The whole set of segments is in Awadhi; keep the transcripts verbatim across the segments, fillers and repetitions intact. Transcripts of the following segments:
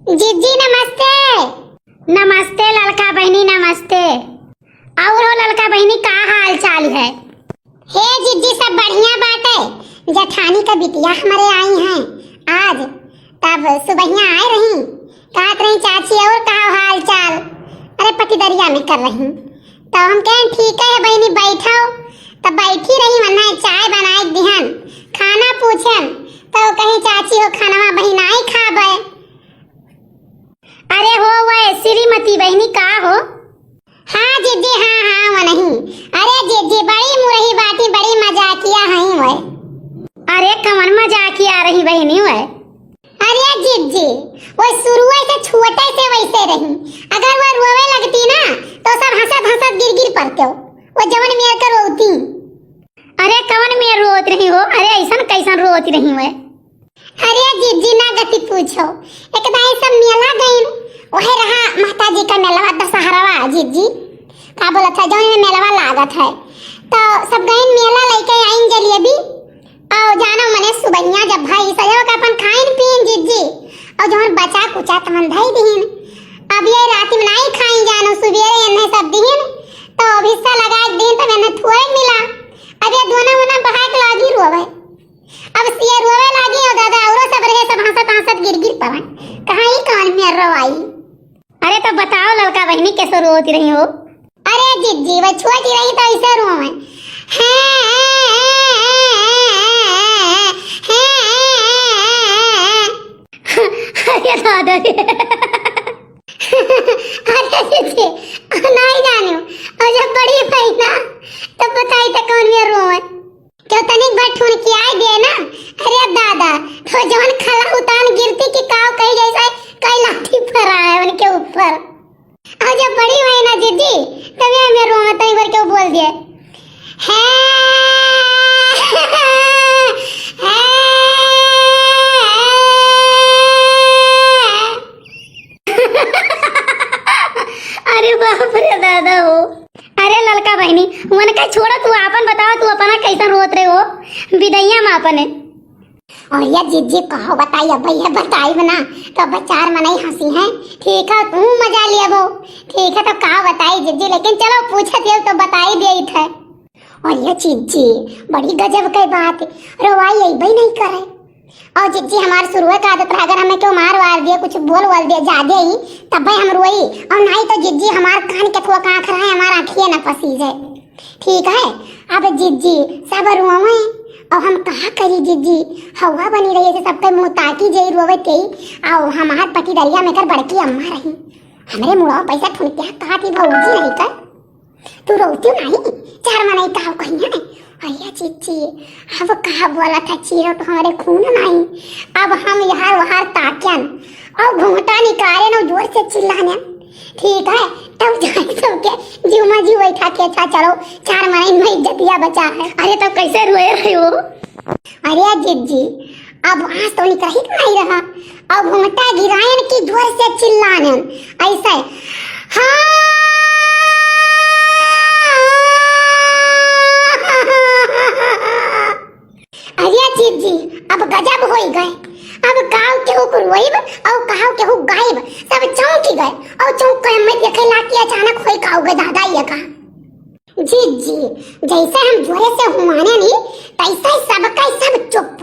जिज्जी नमस्ते। नमस्ते ललका बहिनी, नमस्ते। और हो ललका बहिनी, का हाल चाल है? हे जिज्जी, सब बढ़िया बाटे। जेठानी का बिटिया हमरे आई हैं आज, तब सुबहिया आए रही, कहत रही, "चाची, और का हाल चाल?" अरे, पटिदरिया में कर रही। तो हम कहें, "ठीक है बहिनी, बैठो।" तब बैठी रही, वन्ना चाय बनाए दिहन, खाना पूछन, तो कहीं, "चाची हो, खानवा बहिन आई खाबे।" अरे हो, वह श्रीमती बहिनी का हो? हाँ जिज्जी, हाँ, हाँ, वो नहीं। अरे जिज्जी, बड़ी मुरही बाटी, बड़ी मजाकिया हई वह। अरे कवन मजाकिया रही बहिनी वह? अरे जिज्जी, वो शुरुए से छोटे से वैसे रही। अगर वो रोवे लगती ना, तो सब हंसत हंसत गिर गिर पड़ते हो। वो जवन मेर कर रोती। अरे कवन मेर रोत रही हो? अरे ऐसन कैसन रोत रही वह? अरे जिज्जी ना गति पूछो, एक दाई सब मेला गईन, वही रहा माता जी का मेलवा दशहरावा जिज्जी, का बोलत है, जौन में मेलवा लागत है, तो सब गईन मेला लेके आईन जलेबी, और जानो मने सुबहिया जब भाई सजो का अपन खाइन पीन जिज्जी, और जौन बचा कुचा तमन धई दीन, अब ये रात में नाई खाइन जानो, सुबेरे एन्हे सब दीन, तो अब हिस्सा लगा के दीन, तब एन्हे थोड़े मिला, अब ये दोनों उन्हें बहा के लागी रोवे। अब सिया रोवे लागी, और दादा, औरो सब रहे, सब हंसत हंसत गिर गिर पवन। कहाँ ई कौन मेर रोवाई? अरे तो बताओ ललका बहिनी, कैसे रोती रही हो? अरे जिज्जी, वो छोटी रही तो ऐसे रोवे। अरे दादा रे। अरे जिज्जी, नहीं जानियो। और जब बड़ी भई ना, तब बताई तो कौन मेर रोवे। क्यों तनिक भर ठुनकियाई दे ना। अरे दादा, तो जवन खला उतान गिरती कि काव कही जैसे कई लाठी पर आए उनके ऊपर। और जब बड़ी हुई ना जिज्जी, तब ये मेरे रोवे तनी भर क्यों बोल दिए। है, है। अरे बाप रे दादा हो। अरे ललका बहिनी, उनका छोड़ो, तू आपन बताओ, तू अपना कैसन रोत रहे हो बिदैया में अपने? और ये जिज्जी कहो बताई, अब ये बताई ना, तो अब चार मनई हंसी हैं। ठीक है, तू मजा लिया वो। ठीक है, तो का बताई जिज्जी, लेकिन चलो पूछत ये तो बताई दे थे। और ये जिज्जी बड़ी गजब के बात, रोवाई अइबे नहीं करे। और जिज्जी हमार शुरुए का आदत रहा, अगर हमें क्यों मार वार दिए, कुछ बोल वाल दिए ज्यादा ही, तब भाई हम रोई। और नहीं तो जिज्जी हमार कान के थुआ कांख रहे, हमार आँखिए न पसीजे। ठीक है, अब जिज्जी सब रोवे, और हम कहा करी जिज्जी, हवा बनी रही है, सबके मुँह ताकी जे रोवे ते, और हमार पटिदरिया में कर बड़की अम्मा रही, हमरे मुड़वा पैसा ठुनकिया कहा थी भौजी नहीं कर। तू रोती नहीं, चार मनई का कहिए। अरे जिज्जी, अब का बोला था, चीरो तो हमारे खून नहीं। अब हम यहाँ वहाँ ताकियन और घूंघटा निकाले न जोर से चिल्लाने। ठीक है, तब जाए सबके जीवा जी बैठा के, "अच्छा चलो, चार मनई में इज्जतिया बचा है।" अरे तब कैसे रोए रहे हो? अरे जिज्जी, अब आँस तो निकरही के नहीं रहा। अब घूंघटा गिरायन की जोर से चिल्लाने, ऐसे, "हाँ।" अरे जिज्जी, अब गजब होई गए। अब काव केहू को रोइब और काव केहू गाइब, सब चौंकी गए। और चौंक के मैं देखे ला कि अचानक होई काव गए दादा ये का। जिज्जी, जैसे हम जोरे से हुआने नी, तैसे सबका सब चुप।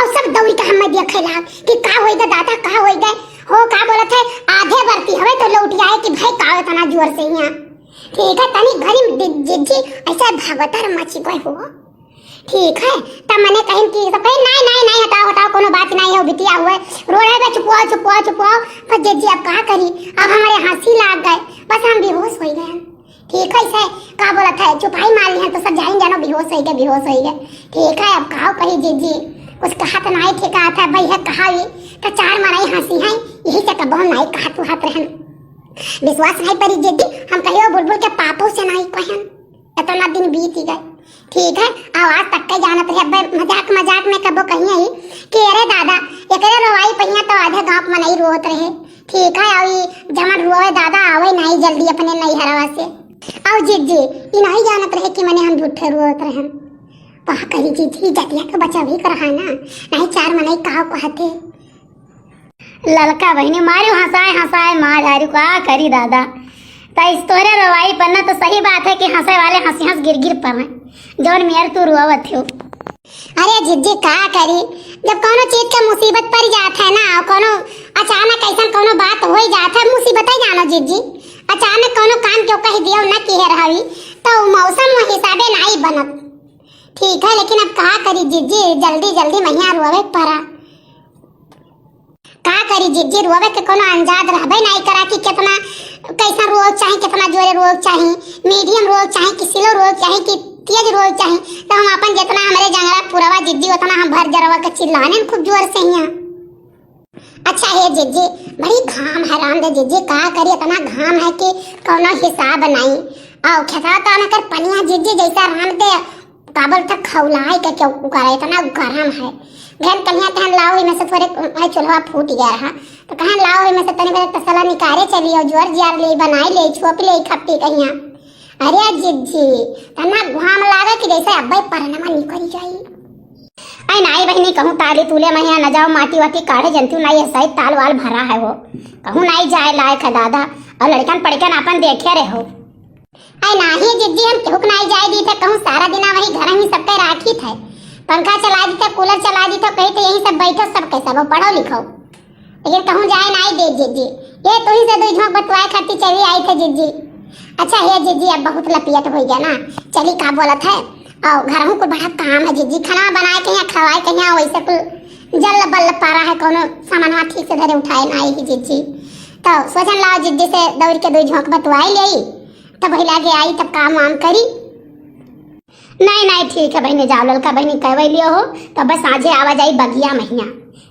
और सब दौड़ी के हमें देखे लाग कि का होई गए दादा, का होई गए। हो का बोलत है, आधे बरती हवे तो लौटी आए कि भाई का इतना जोर से यहाँ। ठीक है, तनी घरी में दि-, जिज्जी ऐसे भागवतर मची गए हो। ठीक है, तब मने कहिन कि सब कहे, "नहीं, नहीं, नहीं, हटाओ, हटाओ, कोनो बात नहीं है, बिटिया हुए, रो रहे बे, चुपवाओ, चुपवाओ, चुपवाओ।" पर जिज्जी अब का करी, अब हमारे हंसी लाग गए, बस हम बेहोश होई गए। ठीक है, इसे का बोलत है, चुपाई मार लिहन तो सब जाइन जानो बेहोश होई गए, बेहोश होई गए। ठीक है, अब काव कही जिज्जी, कुछ कहा तो नहीं ठेका था भाई, है कहा ये तो चार मनई हंसी है, यही से कबो नहीं कहत वहत रहन। विश्वास नहीं परी जिज्जी, हम कहियो बुलबुल के पापो से नहीं कहन, इतना दिन बीत ही गए। ठीक है, आवाज तक के जानत रहे, अब मजाक मजाक में कबो कहिए ही कि अरे दादा, एकरे रोवाई पहिया तो आधे गांव मनई रोत रहे। ठीक है, और ई जमन रोवे दादा आवे नहीं जल्दी अपने नैहरवा से। और जिज्जी, ई नहीं जानत रहे कि मने हम झूठे रोत रहे। वाह करी जिज्जी, जतिया के बचाव ही कर रहा ना, नहीं चार मनई काव कहते। ललका बहिनी मारियो हँसाए हँसाए मार डारियो, का करी दादा। त इस तोहरे रोवाई पर ना तो सही बात है कि हँसे वाले हँसी हँस गिर गिर पड़े, जौन मेर तू रोवत हो। अरे जिज्जी का करी, जब कौनो चीज के मुसीबत पड़ जात है ना, और कौनो अचानक ऐसन कौनो बात हो जात है, मुसीबत ही जानो जिज्जी, अचानक कौनो काम क्यों कह दियो ना किहे रहवी, तो मौसम वो हिसाबे नाई बनत। ठीक है, लेकिन अब का करी जिज्जी, जल्दी जल्दी महिया रोवे पड़ा। का करी जिज्जी, रोवे के कोनो अंदाज रहबे नाई करा कि कितना, कैसा रोवे चाही, कितना जोरे रोवे चाही, medium रोवे चाही कि slow रोवे चाही कि तेज रोवे चाही। तो हम अपन जितना हमरे जंगला पुरवा जिज्जी, उतना हम भर जरवा के चिल्लाने खूब जोर से हिया। अच्छा हे जिज्जी, बड़ी घाम है राम दे जिज्जी, का करी, इतना घाम है कि कोनो हिसाब नाई। आओ खेतवा तो ना कर पनिया जिज्जी, जैसा राम दे काबल तक खौलाए के क्यों उकरा, इतना गरम है। गहन कलिया तहन लाओ, इनमें से थोड़े, है चूल्हा फूट गया रहा, तो कहन लाओ, इनमें से तनी बड़े तसला निकारे चलियो, जोर जियार ले, बनाई ले, छोप ले, खप्पी कहिया। अरे जिज्जी, तना घाम लागे कि जैसे अब्बे परनमा निकल जाई। आई नाई बहिनी, कहूँ ताली तूले महिया न जाओ, माटी वाटी काढ़े जनती नाई है, सही ताल वाल भरा है हो, कहूँ नाई जाए लायक है दादा। और लड़कन पड़कन आपन देखे रहे हो। अरे नाही जिज्जी, हम केहू के नाही जाए दी थे, कहूँ सारा दिना वही घर में सबके राखी थे, पंखा चला दी थे, कूलर चला दी थे, कही थे यही सब बैठो, सब कैसे वो पढ़ो लिखो, लेकिन कहूँ जाए नाही दे जिज्जी। ये तुही से दुई झोंक बतवाए खातिर चली आई थे जिज्जी। अच्छा हे जिज्जी, अब बहुत लपियत हो गया ना, चली का बोलत है, और घर में कुल बड़ा काम है जिज्जी, खाना बनाए के यहाँ खवाए के यहाँ वैसे कुल जल बल पारा है, कोनो सामानवा ठीक से धरे उठाए नाही जिज्जी। तो सोचन लाओ जिज्जी से दौड़ के दुई झोंक बतवाई ले, तब वही लागे आई, तब काम वाम करी। नहीं, नहीं, ठीक है बहिनी, जाओ ललका बहिनी कहवे लियो हो, तो बस साँझे आवा जाई बगिया महिया।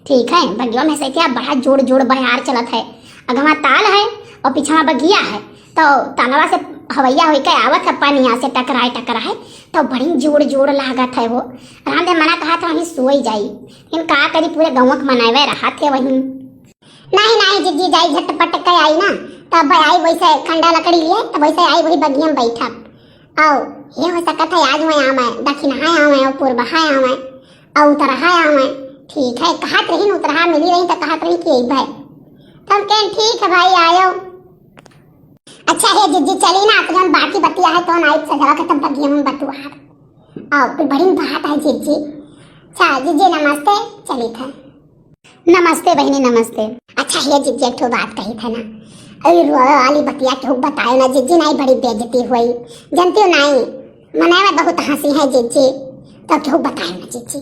ठीक है, बगिया में से क्या बड़ा जोर जोर बयार चलत है, अगवा ताल है और पिछवा बगिया है, तो तालवा से हवैया होई के आवत है, पनिया से टकराए टकराए, तो बड़ी जोर जोर लागत है हो। रामदेव मना कहा था वहीं सोई जाई, लेकिन का करी, पूरे गाँव के मनावे रहा थे वहीं। नाही, नाही जिज्जी, जाई झटपट के आई ना, तब आई वैसे खंडा लकड़ी लिए, तब वैसे आई वही बगिया में बैठब। आओ, ये हो सकत है आज मैं आवे, दक्षिणहा आवे, और पूर्वहा आवे, और उत्तरहा आवे। ठीक है, कहत रही न उत्तरहा मिली रही तो कहत रही कि अइबे। तो हम कहें ठीक है भाई आयो। अच्छा हे जिज्जी चली ना, तो जौन बाकी बतिया है तो नाइट सजवा के तब बगिया में बतुआ। आओ, कोई बड़ी बात है जिज्जी। अच्छा जिज्जी नमस्ते, चली थे। नमस्ते बहिनी, नमस्ते। अच्छा हे जिज्जी, एक ठो बात कही थे ना, अरे रोवे वाली बतिया केहू बतायो ना जिज्जी, नाई बड़ी बेइज्जती हुई, जानती हो नाई, मनाए में बहुत हँसी है जिज्जी, तो केहू बतायो ना जिज्जी।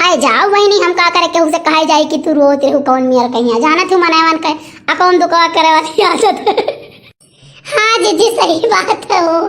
आए जाओ बहिनी, हम का करे, केहू से कहे जाई कि तू रोत रहू कौन मेर कहिया, जानत हूँ मनाए मन के, आ कौन दुखवा करे वाली आदत है। हाँ जिज्जी, सही बात है हो।